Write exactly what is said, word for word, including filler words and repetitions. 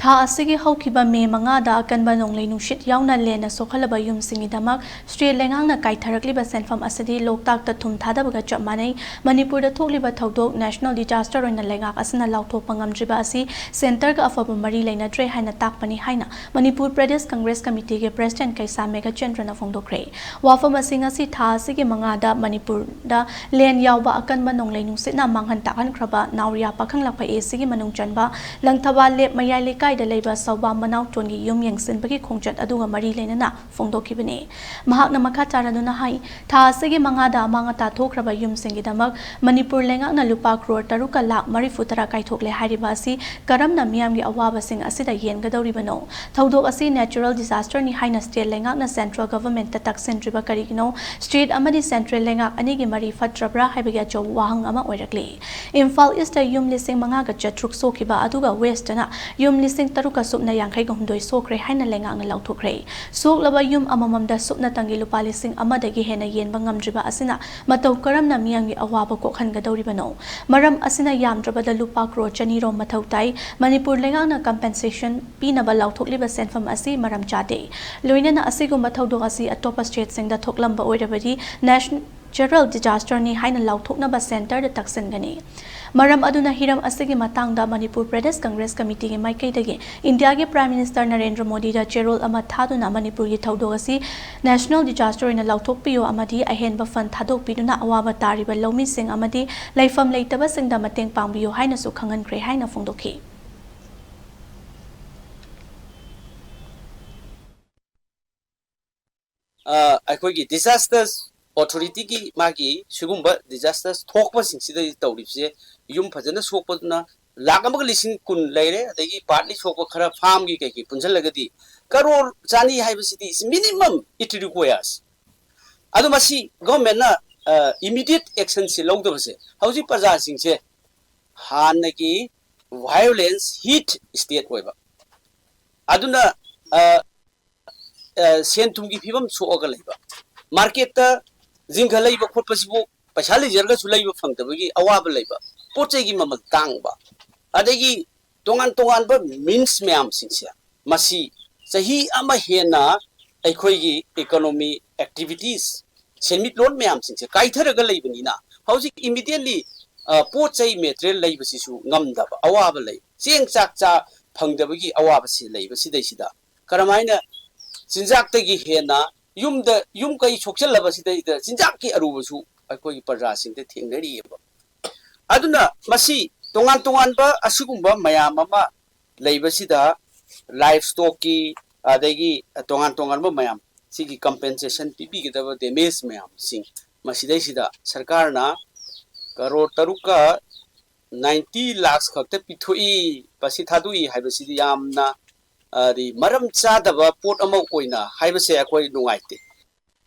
ꯊꯥ ꯑꯁꯤꯒꯤ ꯍꯧꯈꯤꯕ ꯃꯦ ꯃꯉꯥꯗ ꯑꯀꯟꯕ ꯅꯣꯡꯂꯩ ꯅꯨꯡꯁꯤꯠ ꯌꯥꯎꯅ ꯂꯦꯟꯅ ꯁꯣꯛꯍꯜꯂꯕ ꯌꯨꯝꯁꯤꯡꯒꯤꯗꯃꯛ ꯁ꯭ꯇꯦꯠ ꯂꯩꯉꯥꯛꯅ ꯀꯥꯏꯊꯔꯛꯂꯤꯕ ꯁꯦꯟꯐꯝ ꯑꯁꯤꯗꯤ ꯂꯣꯛꯇꯥꯛꯇ ꯊꯨꯝ ꯊꯥꯗꯕꯒ ꯆꯞ ꯃꯥꯟꯅꯩ꯫ ꯃꯅꯤꯄꯨꯔꯗ ꯊꯣꯛꯂꯤꯕ ꯊꯧꯗꯣꯛ ꯅꯦꯁꯅꯦꯜ ꯗꯤꯖꯥꯁꯇꯔ ꯑꯣꯏꯅ ꯂꯩꯉꯥꯛ ꯑꯁꯤꯅ ꯂꯥꯎꯊꯣꯛꯄ ꯉꯝꯗ꯭ꯔꯤꯕ ꯑꯁꯤ ꯁꯦꯟꯇꯔꯒ ꯑꯐꯕ ꯃꯔꯤ ꯂꯩꯅꯗ꯭ꯔꯦ ꯍꯥꯏꯅ ꯇꯥꯛꯄꯅꯤ ꯍꯥꯏꯅ ꯃꯅꯤꯄꯨꯔ ꯄ꯭ꯔꯗꯦꯁ ꯀꯪꯒ꯭ꯔꯦꯁ ꯀꯃꯤꯇꯤꯒꯤ ꯄ꯭ꯔꯦꯁꯤꯗꯦꯟꯠ ꯀꯩꯁꯥꯝ ꯃꯦꯘꯆꯟꯗ꯭ꯔꯅ ꯐꯣꯡꯗꯣꯛꯈ꯭ꯔꯦ꯫ ꯋꯥꯐꯝ ꯑꯁꯤ ꯉꯁꯤ ꯊꯥ ꯑꯁꯤꯒꯤ ꯃꯉꯥꯗ ꯃꯅꯤꯄꯨꯔꯗ ꯂꯦꯟ ꯌꯥꯎꯕ ꯑꯀꯟꯕ ꯅꯣꯡꯂꯩ ꯅꯨꯡꯁꯤꯠꯅ ꯃꯥꯡꯍꯟ ꯇꯥꯛꯍꯟꯈ꯭ꯔꯕ ꯅꯥꯎꯔꯤꯌꯥ ꯄꯥꯈꯪꯂꯥꯛꯄ ꯑꯦ ꯁꯤꯒꯤ ꯃꯅꯨꯡ ꯆꯟꯕ ꯂꯪꯊꯕꯥꯜ ꯂꯦꯞ ꯃꯌꯥꯏ ꯂꯩꯀꯥꯏꯗ ꯂꯩꯕ ꯁꯧꯕꯥꯝ ꯃꯅꯥꯎꯇꯣꯟꯒꯤ ꯌꯨꯝ ꯌꯦꯡꯁꯤꯟꯕꯒꯤ ꯈꯣꯡꯆꯠ ꯑꯗꯨꯒ ꯃꯔꯤ ꯂꯩꯅꯅ ꯐꯣꯡꯗꯣꯛꯈꯤꯕꯅꯤ꯫ ꯃꯍꯥꯛꯅ ꯃꯈꯥ ꯇꯥꯔꯗꯨꯅ ꯍꯥꯏ, ꯊꯥ ꯑꯁꯤꯒꯤ ꯃꯉꯥꯗ ꯑꯃꯥꯡ ꯑꯇꯥ ꯊꯣꯛꯈ꯭ꯔꯕ ꯌꯨꯝꯁꯤꯡꯒꯤꯗꯃꯛ ꯃꯅꯤꯄꯨꯔ ꯂꯩꯉꯥꯛꯅ ꯂꯨꯄꯥ ꯀ꯭ꯔꯣꯔ ꯇꯔꯨꯛꯀ ꯂꯥꯈ ꯃꯔꯤꯐꯨ ꯇꯔꯥ ꯀꯥꯏꯊꯣꯛꯂꯦ ꯍꯥꯏꯔꯤꯕ ꯑꯁꯤ ꯀꯔꯝꯅ ꯃꯤꯌꯥꯝꯒꯤ ꯑꯋꯥꯕꯁꯤꯡ ꯑꯁꯤꯗ ꯌꯦꯟꯒꯗꯧꯔꯤꯕꯅꯣ? ꯊꯧꯗꯣꯛ ꯑꯁꯤ natural disaster ꯅꯤ ꯍꯥꯏꯅ ꯁ꯭ꯇꯦꯠ ꯂꯩꯉꯥꯛꯅ ꯁꯦꯟꯇ꯭ꯔꯦꯜ ꯒꯚꯔꯟꯃꯦꯟꯠꯇ ꯇꯛꯁꯤꯟꯗ꯭ꯔꯤꯕ ꯀꯔꯤꯒꯤꯅꯣ? ꯁ꯭ꯇꯦꯠ ꯑꯃꯗꯤ ꯁꯦꯟꯇ꯭ꯔꯦꯜ ꯂꯩꯉꯥꯛ ꯑꯅꯤꯒꯤ ꯃꯔꯤ ꯐꯠꯇ꯭ꯔꯕ꯭ꯔꯥ ꯍꯥꯏꯕꯒꯤ ꯑꯆꯧꯕ ꯋꯥꯍꯪ ꯑꯃ ꯑꯣꯏꯔꯛꯂꯤ꯫ ꯏꯝꯐꯥꯜ ꯏꯁ꯭ꯠꯇ ꯌꯨꯝ ꯂꯤꯁꯤꯡ ꯃꯉꯥꯒ ꯆꯥꯇ꯭ꯔꯨꯛ ꯁꯣꯛꯈꯤꯕ ꯑꯗꯨꯒ ꯋꯦꯁ꯭ꯠꯇꯅ ꯌꯨꯝ ꯂꯤꯁꯤꯡ ꯇꯔꯨꯛꯀ ꯁꯨꯞꯅ ꯌꯥꯡꯈꯩꯒ ꯍꯨꯝꯗꯣꯏ ꯁꯣꯛꯈ꯭ꯔꯦ ꯍꯥꯏꯅ ꯂꯩꯉꯥꯛꯅ ꯂꯥꯎꯊꯣꯛꯈ꯭ꯔꯦ꯫ ꯁꯣꯛꯂꯕ ꯌꯨꯝ ꯑꯃꯃꯝꯗ ꯁꯨꯞꯅꯇꯪꯒꯤ ꯂꯨꯄꯥ ꯂꯤꯁꯤꯡ ꯑꯃꯗꯒꯤ ꯍꯦꯟꯅ ꯌꯦꯟꯕ ꯉꯝꯗ꯭ꯔꯤꯕ ꯑꯁꯤꯅ ꯃꯇꯧ ꯀꯔꯝꯅ ꯃꯤꯌꯥꯝꯒꯤ ꯑꯋꯥꯕ ꯀꯣꯛꯍꯟꯒꯗꯧꯔꯤꯕꯅꯣ? ꯃꯔꯝ ꯑꯁꯤꯅ ꯌꯥꯝꯗ꯭ꯔꯕꯗ ꯂꯨꯄꯥ ꯀ꯭ꯔꯣꯔ ꯆꯅꯤ ꯔꯣꯝ ꯃꯊꯧ ꯇꯥꯏ꯫ ꯃꯅꯤꯄꯨꯔ ꯂꯩꯉꯥꯛꯅ compensation ꯄꯤꯅꯕ ꯂꯥꯎꯊꯣꯛꯂꯤꯕ ꯁꯦꯟꯐꯝ ꯑꯁꯤ ꯃꯔꯝ ꯆꯥꯗꯦ꯫ ꯂꯣꯏꯅꯅ ꯑꯁꯤꯒꯨꯝꯕ ꯊꯧꯗꯣꯛ ꯑꯁꯤ ꯑꯇꯣꯞꯄ ꯁ꯭ꯇꯦꯠꯁꯤꯡꯗ ꯊꯣꯛꯂꯝꯕ ꯑꯣꯏꯔꯕꯗꯤ natural disaster ꯅꯤ ꯍꯥꯏꯅ ꯂꯥꯎꯊꯣꯛꯅꯕ ꯁꯦꯟꯇꯔꯗ ꯇꯛꯁꯤꯟꯒꯅꯤ꯫ ꯃꯔꯝ ꯑꯗꯨꯅ ꯍꯤꯔꯝ ꯑꯁꯤꯒꯤ ꯃꯇꯥꯡꯗ ꯃꯅꯤꯄꯨꯔ ꯄ꯭ꯔꯗꯦꯁ ꯀꯪꯒ꯭ꯔꯦꯁ ꯀꯃꯤꯇꯤꯒꯤ ꯃꯥꯏꯀꯩꯗꯒꯤ ꯏꯟꯗꯤꯌꯥꯒꯤ ꯄ꯭ꯔꯥꯏꯝ ꯃꯤꯅꯤꯁꯇꯔ ꯅꯔꯦꯟꯗ꯭ꯔ ꯃꯣꯗꯤꯗ ꯆꯦꯔꯣꯜ ꯑꯃ ꯊꯥꯗꯨꯅ ꯃꯅꯤꯄꯨꯔꯒꯤ ꯊꯧꯗꯣꯛ ꯑꯁꯤ natural disaster ꯑꯣꯏꯅ ꯂꯥꯎꯊꯣꯛꯄꯤꯌꯨ ꯑꯃꯗꯤ ꯑꯍꯦꯟꯕ fund ꯊꯥꯗꯣꯛꯄꯤꯗꯨꯅ ꯑꯋꯥꯕ ꯇꯥꯔꯤꯕ ꯂꯧꯃꯤꯁꯤꯡ ꯑꯃꯗꯤ ꯂꯩꯐꯝ ꯂꯩꯇꯕꯁꯤꯡꯗ ꯃꯇꯦꯡ ꯄꯥꯡꯕꯤꯌꯨ ꯍꯥꯏꯅꯁꯨ ꯈꯪꯍꯟꯈ꯭ꯔꯦ ꯍꯥꯏꯅ ꯐꯣꯡꯗꯣꯛꯈꯤ꯫ ꯑ, ꯑꯩꯈꯣꯏꯒꯤ disasters authority ꯒꯤ ꯃꯥꯒꯤ ꯁꯤꯒꯨꯝꯕ disasters ꯊꯣꯛꯄꯁꯤꯡꯁꯤꯗ ꯇꯧꯔꯤꯕꯁꯦ, ꯌꯨꯝ ꯐꯖꯅ ꯁꯣꯛꯄꯗꯨꯅ ꯂꯥꯈ ꯑꯃꯒ ꯂꯤꯁꯤꯡ ꯀꯨꯟ ꯂꯩꯔꯦ, ꯑꯗꯒꯤ partly ꯁꯣꯛꯄ ꯈꯔ farm ꯒꯤ ꯀꯩꯀꯩ ꯄꯨꯟꯁꯤꯜꯂꯒꯗꯤ ꯀꯔꯣꯔ ꯆꯅꯤ ꯍꯥꯏꯕꯁꯤꯗꯤ is minimum it requires꯫ ꯑꯗꯣ ꯃꯁꯤ government ꯅ, ꯑ, immediate action ꯁꯦ ꯂꯧꯗꯕꯁꯦ ꯍꯧꯖꯤꯛ ꯄ꯭ꯔꯖꯥꯁꯤꯡꯁꯦ ꯍꯥꯟꯅꯒꯤ violence hit state ꯑꯣꯏꯕ, ꯑꯗꯨꯅ, ꯑ, ꯑ, ꯁꯦꯟ ꯊꯨꯝꯒꯤ ꯐꯤꯕꯝ ꯁꯣꯛꯑꯒ ꯂꯩꯕ, market ꯇ ꯖꯤꯡꯒ ꯂꯩꯕ ꯈꯣꯠꯄꯁꯤꯕꯨ ꯄꯩꯁꯥ ꯂꯩꯖꯔꯒꯁꯨ ꯂꯩꯕ ꯐꯪꯗꯕꯒꯤ ꯑꯋꯥꯕ ꯂꯩꯕ, ꯄꯣꯠ ꯆꯩꯒꯤ ꯃꯃꯜ ꯇꯥꯡꯕ, ꯑꯗꯒꯤ ꯇꯣꯉꯥꯟ ꯇꯣꯉꯥꯟꯕ means ꯃꯌꯥꯝꯁꯤꯡꯁꯦ, ꯃꯁꯤ ꯆꯍꯤ ꯑꯃ ꯍꯦꯟꯅ ꯑꯩꯈꯣꯏꯒꯤ economy activities, ꯁꯦꯟꯃꯤꯠꯂꯣꯟ ꯃꯌꯥꯝꯁꯤꯡꯁꯦ ꯀꯥꯏꯊꯔꯒ ꯂꯩꯕꯅꯤꯅ, ꯍꯧꯖꯤꯛ immediately, ꯑ, ꯄꯣꯠ ꯆꯩ material ꯂꯩꯕꯁꯤꯁꯨ ꯉꯝꯗꯕ ꯑꯋꯥꯕ ꯂꯩ꯫ ꯆꯦꯡ ꯆꯥꯛ ꯆꯥ ꯐꯪꯗꯕꯒꯤ ꯑꯋꯥꯕꯁꯤ ꯂꯩꯕ ꯁꯤꯗꯩꯁꯤꯗ ꯀꯔꯝꯍꯥꯏꯅ ꯆꯤꯟꯖꯥꯛꯇꯒꯤ ꯍꯦꯟꯅ ꯌꯨꯝꯗ, ꯌꯨꯝ ꯀꯩ ꯁꯣꯛꯆꯜꯂꯕꯁꯤꯗꯩꯗ ꯆꯤꯟꯖꯥꯛꯀꯤ ꯑꯔꯨꯕꯁꯨ ꯑꯩꯈꯣꯏꯒꯤ ꯄ꯭ꯔꯖꯥꯁꯤꯡꯗ ꯊꯦꯡꯅꯔꯤꯑꯕ꯫ ꯑꯗꯨꯅ ꯃꯁꯤ ꯇꯣꯉꯥꯟ ꯇꯣꯉꯥꯟꯕ ꯑꯁꯤꯒꯨꯝꯕ ꯃꯌꯥꯝ ꯑꯃ ꯂꯩꯕꯁꯤꯗ livestockꯀꯤ, ꯑꯗꯒꯤ ꯇꯣꯉꯥꯟ ꯇꯣꯉꯥꯟꯕ ꯃꯌꯥꯝ ꯁꯤꯒꯤ compensation ꯄꯤꯕꯤꯒꯗꯕ damage ꯃꯌꯥꯝꯁꯤꯡ ꯃꯁꯤꯗꯩꯁꯤꯗ ꯁꯔꯀꯥꯔꯅ ꯀꯔꯣꯔ ꯇꯔꯨꯛꯀ ninety lakhs ꯈꯛꯇ ꯄꯤꯊꯣꯛꯏ, ꯃꯁꯤ ꯊꯥꯗꯣꯛꯏ ꯍꯥꯏꯕꯁꯤꯗꯤ ꯌꯥꯝꯅ, ꯑꯗꯤ, ꯃꯔꯝ ꯆꯥꯗꯕ ꯄꯣꯠ ꯑꯃ ꯑꯣꯏꯅ ꯍꯥꯏꯕꯁꯦ ꯑꯩꯈꯣꯏ ꯅꯨꯡꯉꯥꯏꯇꯦ꯫